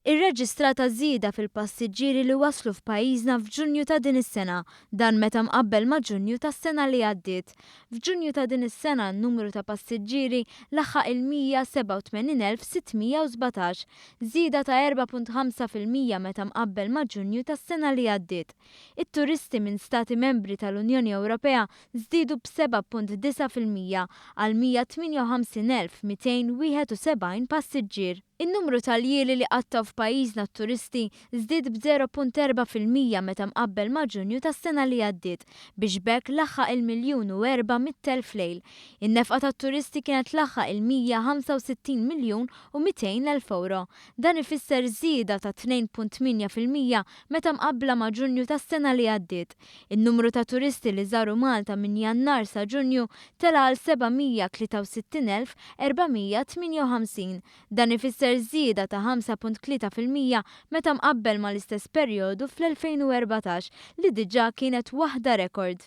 Irreġistrata żieda fil-passiġġieri li waslu f'pajjiżna f'Ġunju ta' din is-sena, dan meta mqabbel ma' Ġunju tas-sena li għaddiet. F'Ġunju ta' din is-sena n-numru ta' passiġġieri laħaq il-187,617, żieda ta' 4.5% meta mqabbel ma' Ġunju tas-sena li għaddiet. It-turisti minn stati membri tal-Unjoni Ewropea żdiedu b'7.9% għal 158,271 passiġġier. In-numru ta' ljieli li qattgħu f'pajjiżna t-turisti żdied b'0.4% meta mqabbel ma' Ġunju tas-sena li għaddiet, biex b'hekk laħaq il-1,400,000 lejl. In-nefqa tat-turisti kienet laħaq il-165 miljun u 200 elf ewro. Dan ifisser żieda ta' 2.8% meta mqabbla ma' Ġunju tas-sena li għaddiet. In-numru ta' turisti li żaru Malta minn Jannar sa Ġunju tela' għal 763,458. Dan ifisser żieda ta' 5.3% meta mqabbel mal-istess perjodu fl-2014 li diġà kienet waħda rekord.